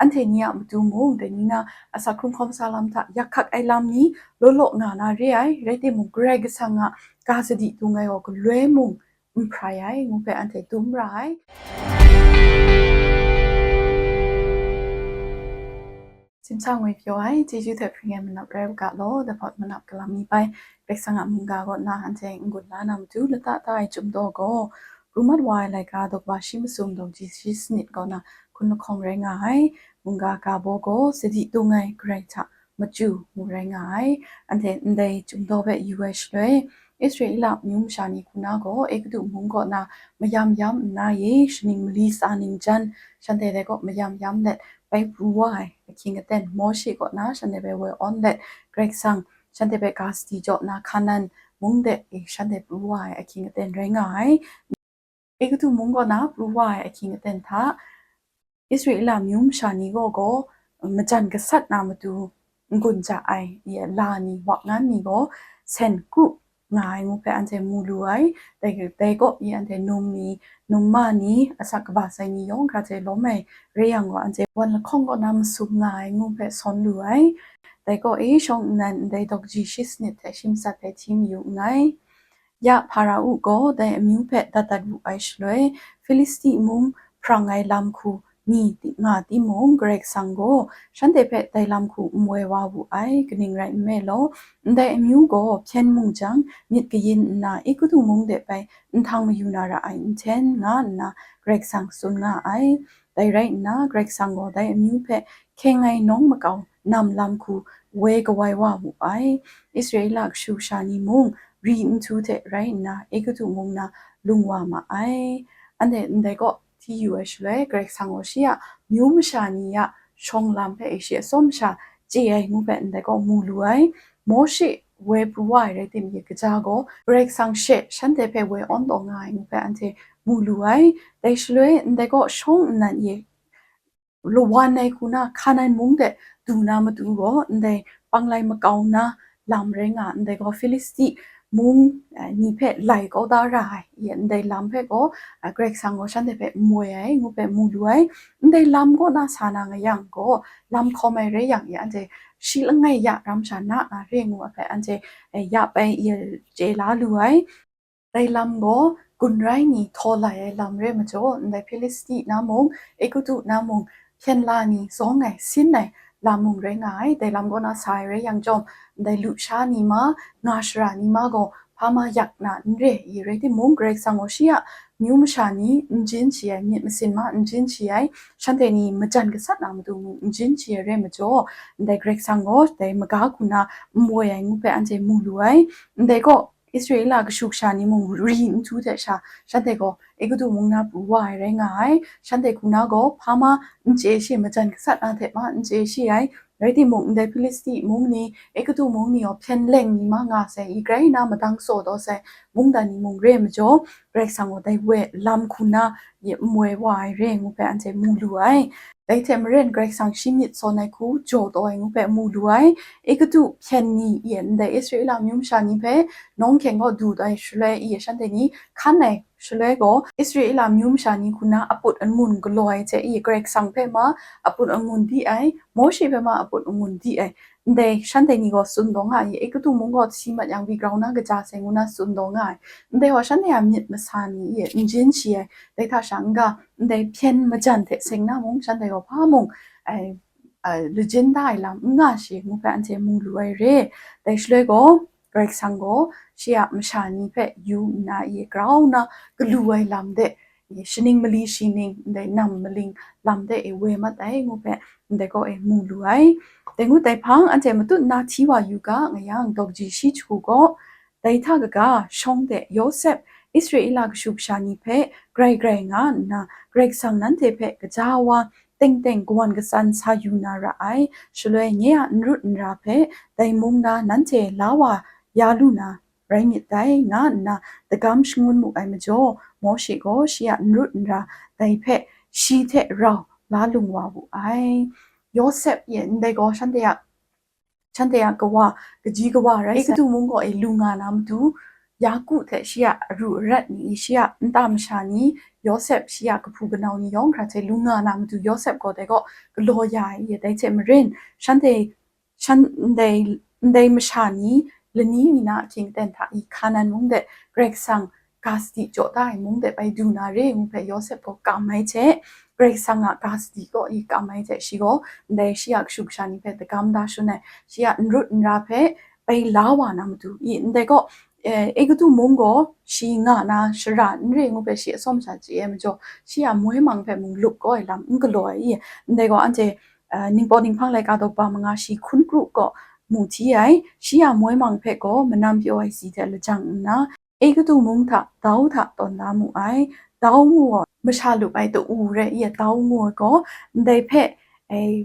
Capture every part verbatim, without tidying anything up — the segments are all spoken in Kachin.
anhte ni a matu mung, dai ni na asak hkrung hkawm sa lam hta yak hkak ai lam ni law law nga na re ai, rai timung, Karai Kasang a ga sadi dung ai gaw galoi mung n hprai ai, ngu hpe anhte dum ra ai. Simsa ngwi pyaw ai, chyeju hte hpring ai manap rai u ga law, dahpawt manap galam mi bai, Karai Kasang a mungga kaw na anhte n-gun la na matu, lata ta ai Chyum daw gaw, pru mat wa ai laika, dawk wa shi masum, dawk ji shi sanit kaw na hkun lahkawng rai nga ai. Mungga ga baw gaw, sadi dung ai Karai hta machyu ngu rai nga ai. Anhte ndai Chyum daw hpe yu ai shaloi, Israela amyu masha ni hku na gaw, Egutu mung kaw na mayam yam nna e, shaning mali tsa ning jan, shanhte dai kaw mayam yam let bai pru wa ai ahkying aten, Mawshe kaw na shanhte bai woi awn let, Karai Kasang shanhte bai ga sadi jaw na Hkanan mung de e shanhte pru wa ai ahkying aten rai nga ai. Egutu mung kaw na pru wa ai ahkying aten hta, Israela amyu masha ni gaw gaw, majan gasat na matu n-gun ja ai, i la ni, wak ngan ni gaw sen kru nga ai ngu hpe anhte mu lu ai. Dai, dai kaw i anhte num ni, num ma ni, asak kaba sai ni yawng hkra hte lawm ai re yang gaw, anhte wan lahkawng kaw na masum nga ai ngu hpe sawn lu ai. Dai kaw e shawng nnan ndai dawk ji shi sanit hte shi matsat hpe hti mayu nngai. Ya Hpara-u gaw dai amyu hpe dat dat wu ai shaloi, Hpilisti mung hprang ai lam hku ni nga timung, Karai Kasang gaw shanhte hpe dai lam hku n woi wa wu ai, kaning rai nme law, ndai amyu gaw hpyen mu jang, myit kayin nna Egutu mung de bai nhtang mayu na ra ai nhten, nga nna Karai Kasang tsun nga ai. Dai rai nna, Karai Kasang gaw dai amyu hpe hkyeng ai nawng makau nam lam hku woi kawai wa wu ai. Israela kashu kasha ni mung ri nhtu hte rai nna, Egutu mung na lung wa ma ai. Anhte ndai kaw hti yu ai shaloi, Karai Kasang gaw shi a myu masha ni a shawng lam hpe shi a tsawm sha chye ai ngu hpe ndai kaw mu lu ai. Mawshe woi pru wa ai rai timung, kaja gaw Karai Kasang she shanhte hpe woi awn taw nga ai ngu hpe anhte mu lu ai. Dai shaloi, ndai kaw shawng nnan e lawan ai hku na Hkanan mung de du na matu gaw, ndai panglai makau na lam rai nga, ndai gaw Hpilisti mung, eh, ni hpe lai kau da ra ai, ya, ndai lam hpe gaw, eh, Karai Kasang gaw shanhte hpe n woi ai ngu hpe mu lu ai. Ndai lam kaw na sa na nga yang gaw, lam hkawm ai rai yang, ya, anhte shi langai ya ram sha na na re ngu ai hpe anhte, eh, ya bai ya chye la lu ai. Dai lam gaw gun rai ni htaw lai ai lam re majaw, ndai Hpilisti na mung, Egutu na mung, hpyen la ni zawng ai, sin ai lam mung rai nga ai. Dai lam kaw na sa ai rai yang chyawm, ndai lusha ni ma, nga shara ni ma gaw hpa ma yak na n re i, rai timung, Karai Kasang gaw shi a myu masha ni n jin shi ai, myit masin ma n jin shi ai, shanhte ni majan gasat na matu mung n jin shi ai rai majaw, ndai Karai Kasang gaw dai maga hku na n woi ai ngu hpe anhte mu lu ai. Ndai kaw, Israela kashu kasha ni mung ri nhtu hte sha, shanhte gaw Egutu mung na pru wa ai rai nga ai. Shanhte hku na gaw hpa ma n chye shi, majan gasat na hte ma n chye shi ai. Rai timung, ndai Hpilisti mung ni, Egutu mung ni gaw hpyen leng ni ma nga sai, i grai na madang tsaw taw sai, mungdan ni mung re majaw, Karai Kasang gaw dai woi lam hku na n woi wa ai re ngu hpe anhte mu lu ai. Dai hte maren, Karai Kasang shi myit sawn ai hku jaw taw ai ngu hpe mu lu ai. Egutu hpyen ni e ndai Israela amyu masha ni hpe nawng hkyeng kaw du ai shaloi e shanhte ni hkan ai shaloi gaw, Israela amyu masha ni hku na aput angun galaw ai hte e Karai Kasang hpe ma aput angun di ai, Mawshe hpe ma aput angun di ai, ndai shanhte ni gaw tsun taw nga ai, Egutu mung gaw si mat yang, wi grau na kaja sai ngu na tsun taw nga ai. Ndai gaw shanhte a myit masa ni e n jin shi ai, dai hta sha n-ga, ndai hpyen majan hte seng na mung, shanhte gaw hpa mung, ai, ai, lajin da ai lam n nga shi ngu hpe anhte mu lu ai re. Dai shaloi gaw, Karai Kasang gaw shi a masha ni hpe yu nna, i grau na galu ai lam de, i shaning mali shi ning, ndai nam maling lam de e woi mat ai ngu hpe, ndai kaw e mu lu ai. Dai ngut dai hpang, anhte matut nna hti wa yu ga, nga yang, dawk ji shi jahku gaw, dai hta kaga, shawng de Yawsep, Israela kashu kasha ni hpe grai grai nga nna, Karai Kasang nanhte hpe kaja wa teng teng kawan katsan sa yu na ra ai, shaloi nye a n rut n ra hpe dai mung na nanhte la wa ya lu na rai myit dai, nga nna dagam shangun mu ai majaw, Mawshe gaw shi a n rut n ra dai hpe shi hte rau la lung wa wu ai. Yawsep e ndai gaw shanhte a, shanhte a kawa, kaji kawa rai, Egutu mung kaw e lu nga na matu, Yaku hte shi a aru arat ni, shi a nta masha ni, Yawsep shi a kahpu kanau ni yawng hkra hte lung nga na matu, Yawsep gaw dai kaw galaw ya ai, dai hte maren, shanhte, shan, ndai, ndai masha ni lani mi na ahkying aten hta i Hkanan mung de Karai Kasang ga sadi jaw da ai mung de bai du na re ngu hpe Yawsep gaw kam ai hte, Karai Kasang a ga sadi kaw i kam ai hte, shi gaw ndai shi a kashu kasha ni hpe dagam da shun ai, shi a n rut n ra hpe bai la wa na matu i, ndai kaw, eh, Egutu mung gaw shi nga na shara n re ngu hpe shi atsawm sha chye ai majaw, shi a moi mang hpe mung lup kau ai lam n galaw ai i, ndai gaw anhte, eh, Ningpawt Ninghpang laika daw ba manga shi hkun kru kaw mu hti ai, shi a moi mang hpe gaw manam pyaw ai si hte lajang nna, Egutu mung hta dau hta tawn la mu ai. Dau ngu ai masha lup ai ta-u rai i, dau ngu ai gaw ndai hpe, eh,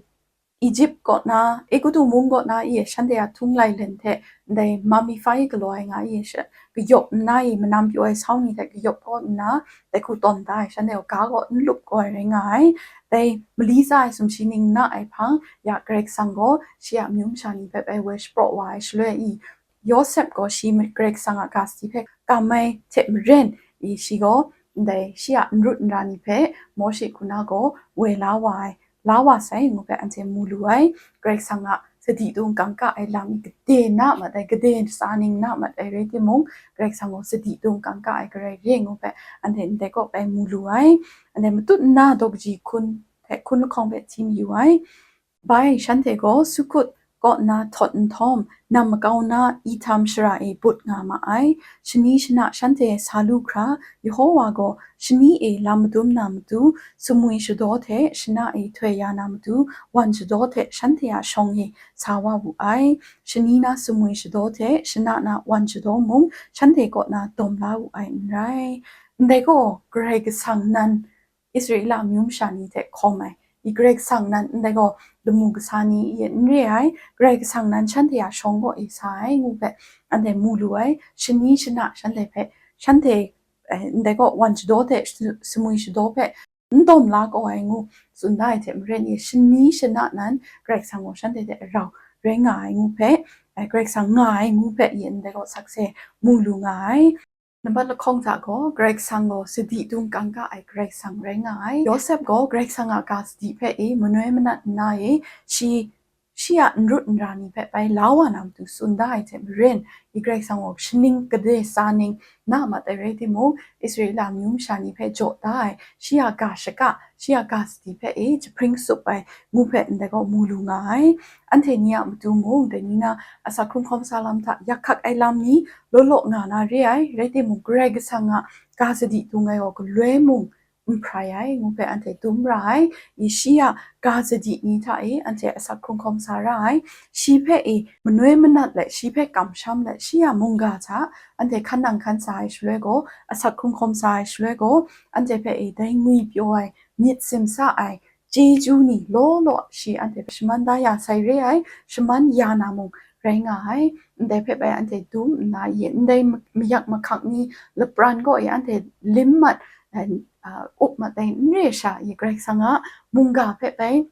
Egypt kaw na, Egutu mung kaw na i, shanhte a htung lai len hte ndai mummy galaw ai nga i, sha-, kayawp nna i, manam pyaw ai sau ni hte kayawp kau nna, dai hku tawn da ai, shanhte gaw ga kaw n lup kau ai rai nga ai. Dai mali tsa ai sumshi ning na ai hpang, ya Karai Kasang gaw shi a amyu masha ni hpe bai woi shapraw wa ai shaloi i, Yawsep gaw shi ma-, Karai Kasang a ga sadi hpe kam ai hte maren i, shi gaw ndai shi a n rut n ra ni hpe Mawshe hku na gaw woi la wa ai, la wa sai ngu hpe anhte mu lu ai. Karai Kasang a sadi dung kangka ai lam i gade na mat ai, gade tsa ning na mat ai rai timung, Karai Kasang gaw sadi dung kangka ai Karai re ngu hpe anhte ndai kaw bai mu lu ai. Anhte matut nna daw kaji hkun hte hkun lahkawng hpe hti mayu ai. Bai, shanhte gaw Sukut kaw na htawt nhtawm, nam makau na Ehtam shara e but nga ma ai. Shani shana shanhte sa lu hkra, Yehova gaw shani e lam madum na matu, sumwi shadaw hte shana e htoi ya na matu, wan shadaw hte shanhte a shawng e sa wa wu ai. Shani na sumwi shadaw hte shana na wan shadaw mung shanhte kaw na dawm la wu ai n rai. Ndai gaw Karai Kasang nan Israela amyu masha ni hte hkawm ai, i Karai Kasang nan ndai gaw lamu kasa ni i n re ai, Karai Kasang nan shanhte a shawng kaw e sa ai ngu hpe anhte mu lu ai. Shani shana shanhte hpe, shanhte, eh, ndai gaw wan shadaw hte su-, sumwi shadaw hpe n dawm la kau ai ngu tsun da ai hte maren i, shani shana nan Karai Kasang gaw shanhte hte rau rai nga ai ngu hpe, eh, Karai Kasang nga ai ngu hpe i ndai gaw sakse mu lu nga ai. Nambat lahkawng hta gaw, Karai Kasang gaw sadi dung kangka ai Karai Kasang rai nga ai. Yawsep gaw Karai Kasang a ga sadi hpe e manoi manat nna e, shi, shi a n rut n ra ni hpe bai la wa na matu tsun da ai hte maren, i Karai Kasang gaw shaning gade sa ning na mat ai rai timung, Israela amyu masha ni hpe jaw da ai, shi a ga shaka, shi a ga sadi hpe e jahpring tsup ai ngu hpe ndai gaw mu lu nga ai. Anhte ni a matu mung, dai ni na asak hkrung hkawm sa lam hta yak hkak ai lam ni, law law nga na re ai, rai timung, Karai Kasang a ga sadi dung ai gaw galoi mung n hprai ai, ngu hpe anhte dum ra ai. I shi a ga sadi ni hta e anhte asak hkrung hkawm sa ra ai. Shi hpe e manoi manat let, shi hpe kamsham let, shi a mungga hta anhte hkan nang hkan sa ai shaloi gaw, asak hkrung hkawm sa ai shaloi gaw, anhte hpe e dai ngwi pyaw ai, myit simsa ai, chyeju ni law law shi anhte hpe shaman da ya sai re ai, shaman ya na mung rai nga ai. Ndai hpe bai anhte dum nna, i ndai ma-, mayak mahkak ni lapran gaw i anhte lim mat, eh, a, up mat ai n re sha, i Karai Kasang a mungga hpe bai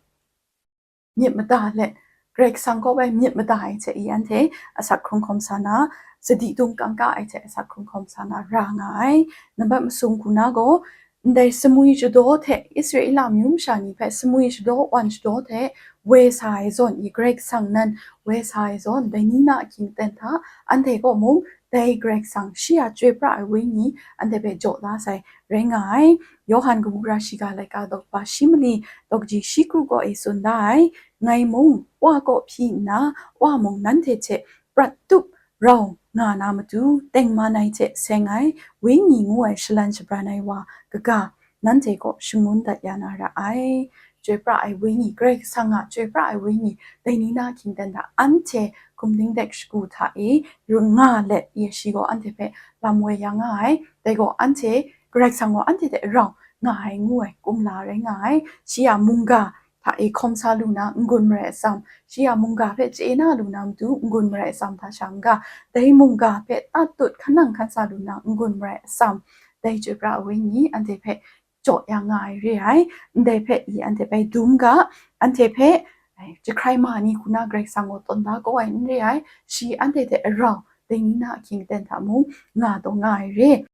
myit mada let, Karai Kasang kaw bai myit mada ai hte i anhte asak hkrung hkawm sa na, sadi dung kangka ai hte asak hkrung hkawm sa na ra nga ai. Nambat masum hku na gaw, ndai sumwi shadaw hte, Israela amyu masha ni hpe sumwi shadaw, wan shadaw hte woi sa ai zawn i, Karai Kasang nan woi sa ai zawn, dai ni na ahkying aten hta, anhte kaw mung dai Karai Kasang shi a chyoi pra ai Wenyi anhte hpe jaw la sai rai nga ai. Yawhan kabu gara shiga laika daw kaba shi mali daw kaji shi kru kaw e tsun da ai, ngai mung Wa kaw hpyi nna, Wa mung nanhte hte prat tup rau nga na matu, tengman ai hte seng ai, Wenyi ngu ai shalan shabran ai wa kaga, nanhte kaw shangun dat ya na ra ai. Chyoi pra ai Wenyi, Karai Kasang a chyoi pra ai Wenyi, dai ni na ahkying aten hta anhte hkum dingdek shagu hta e rung nga let, ya shi gaw anhte hpe lam woi ya nga ai. Dai gaw anhte, Karai Kasang gaw anhte hte rau nga ai ngu ai kumla rai nga ai. Shi a mungga hta e hkawm sa lu na n-gun marai atsam, shi a mungga hpe chye na lu na matu n-gun marai atsam hta sha n-ga, dai mungga hpe tat tut hkan nang hkan sa lu na n-gun marai atsam, dai chyoi pra ai Wenyi anhte hpe jaw ya nga ai re ai. Ndai hpe i anhte bai dum ga, anhte hpe, ai, jahkrai ma ni hku na Karai Kasang gaw tawn da kau ai n re ai, shi anhte hte rau dai ni na ahkying aten hta mung nga taw nga ai re.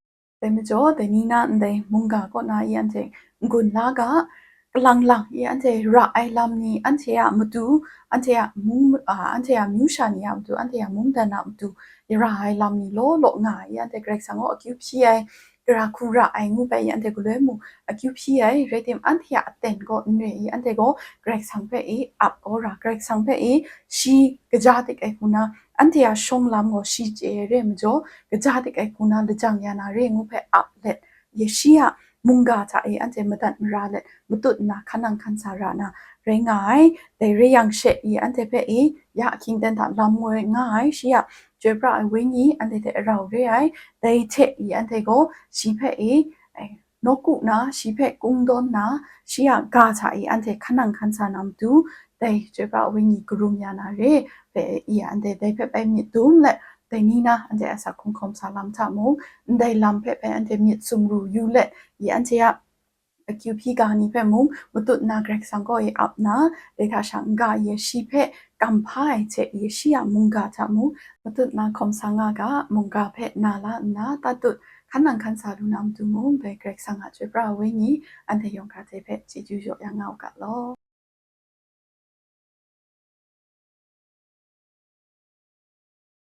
Dai majaw, dai ni na ndai mungga kaw na i anhte n-gun la ga, kalang lang i anhte ra ai lam ni, anhte a matu, anhte a mung, a, anhte a myu sha ni a matu, anhte a mungdan a matu, ra ai lam ni law law nga i anhte Karai Kasang gaw akyu hpyi ai, gara hku ra ai ngu bai i anhte galoi mung akyu hpyi ai, rai tim anhte a aten gaw n re i anhte gaw Karai Kasang hpe i ap kau ra, Karai Kasang hpe i shi kaja dik ai hku na, anhte a shawng lam gaw shi chye ai re majaw, kaja dik ai hku na lajang ya na re ngu hpe ap let, ya shi a mungga hta e anhte madat mara let matut nna hkan nang hkan sa ra na rai nga ai. Dai re yang she i anhte hpe i ya ahkying ten hta lam ngoi nga ai, shi a chyoi pra ai wenyi anhte hte rau re ai. Dai hte i anhte gaw shi hpe i, ai, nawku na, shi hpe kungdawn na, shi a ga hta i anhte hkan nang hkan sa na matu, dai chyoi pra ai wenyi karum ya na re hpe i anhte dai hpe bai myit dum let, dai ni na anhte a asak hkrung hkawm sa lam hta mung, ndai lam hpe bai anhte myit sumru yu let, i anhte a akyu hpyi ga ni hpe mung matut nna Karai Kasang gaw i ap na, dai hta sha n-ga i shi hpe kam hpa ai hte i shi a mungga hta mung matut nna hkawm sa nga ga, mungga hpe na la nna tatut hkan nang hkan sa lu na matu mung, dai Karai Kasang a chyoi pra ai wenyi anhte yawng hkra hte hpe chyeju yaw ya nga u ga law.